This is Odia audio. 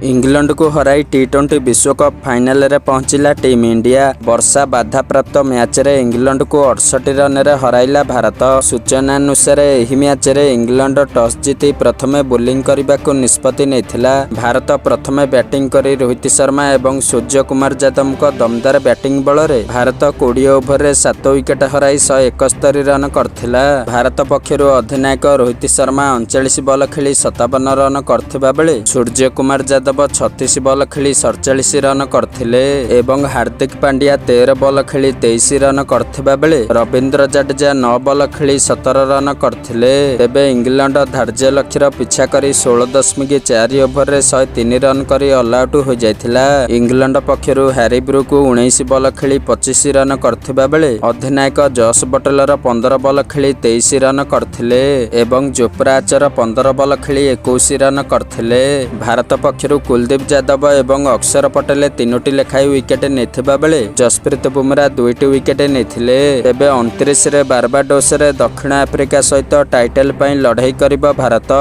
ଇଂଲଣ୍ଡକୁ ହରାଇ ଟି-20 ବିଶ୍ୱକପ୍ ଫାଇନାଲରେ ପହଞ୍ଚିଲା ଟିମ୍ ଇଣ୍ଡିଆ। ବର୍ଷା ବାଧାପ୍ରାପ୍ତ ମ୍ୟାଚରେ ଇଂଲଣ୍ଡକୁ 68 ରନରେ ହରାଇଲା ଭାରତ। ସୂଚନାନୁସାରେ, ଏହି ମ୍ୟାଚରେ ଇଂଲଣ୍ଡ ଟସ୍ ଜିତି ପ୍ରଥମେ ବୋଲିଂ କରିବାକୁ ନିଷ୍ପତ୍ତି ନେଇଥିଲା। ଭାରତ ପ୍ରଥମେ ବ୍ୟାଟିଂ କରି ରୋହିତ ଶର୍ମା ଏବଂ ସୂର୍ଯ୍ୟକୁମାର ଯାଦବଙ୍କ ଦମଦାର ବ୍ୟାଟିଂ ବଳରେ ଭାରତ 20 ଓଭରରେ 7 ୱିକେଟ ହରାଇ 171 ରନ କରିଥିଲା। ଭାରତ ପକ୍ଷରୁ ଅଧିନାୟକ ରୋହିତ ଶର୍ମା 39 ବଲ ଖେଳି 57 ରନ କରିଥିବା ବେଳେ ସୂର୍ଯ୍ୟକୁମାର ଯାଦବ 36 ବଲ ଖେଳି 47 ରନ କରିଥିଲେ ଏବଂ ହାର୍ଦ୍ଦିକ ପାଣ୍ଡ୍ୟା 13 ବଲ ଖେଳି 23 ରନ କରିଥିବା ବେଳେ ରବୀନ୍ଦ୍ର ଜାଡେଜା 9 ବଲ ଖେଳି 17 ରନ କରିଥିଲେ। ତେବେ ଇଂଲଣ୍ଡ ଧାର୍ଯ୍ୟ ଲକ୍ଷ୍ୟର ପିଛା କରି 16.4 ଓଭରରେ 103 ରନ କରି ଅଲଆଉଟ ହୋଇଯାଇଥିଲା। ଇଂଲଣ୍ଡ ପକ୍ଷରୁ ହ୍ୟାରି ବ୍ରୁକ୍ 19 ବଲ ଖେଳି 25 ରନ କରିଥିବା ବେଳେ ଅଧିନାୟକ ଜସ୍ ବଟଲର 15 ବଲ ଖେଳି 23 ରନ କରିଥିଲେ ଏବଂ ଜୋଫ୍ରା ଆର୍ଚର 15 ବଲ ଖେଳି 21 ରନ କରିଥିଲେ। ଭାରତ ପକ୍ଷରୁ କୁଲଦୀପ ଯାଦବ ଏବଂ ଅକ୍ଷର ପଟେଲ ତିନୋଟି ଲେଖାଏଁ ୱିକେଟ ନେଇଥିବା ବେଳେ ଜସପ୍ରୀତ ବୁମରା ଦୁଇଟି ୱିକେଟ ନେଇଥିଲେ। ତେବେ 29ରେ ବାର୍ବାଡୋସରେ ଦକ୍ଷିଣ ଆଫ୍ରିକା ସହିତ ଟାଇଟଲ ପାଇଁ ଲଢ଼େଇ କରିବ ଭାରତ।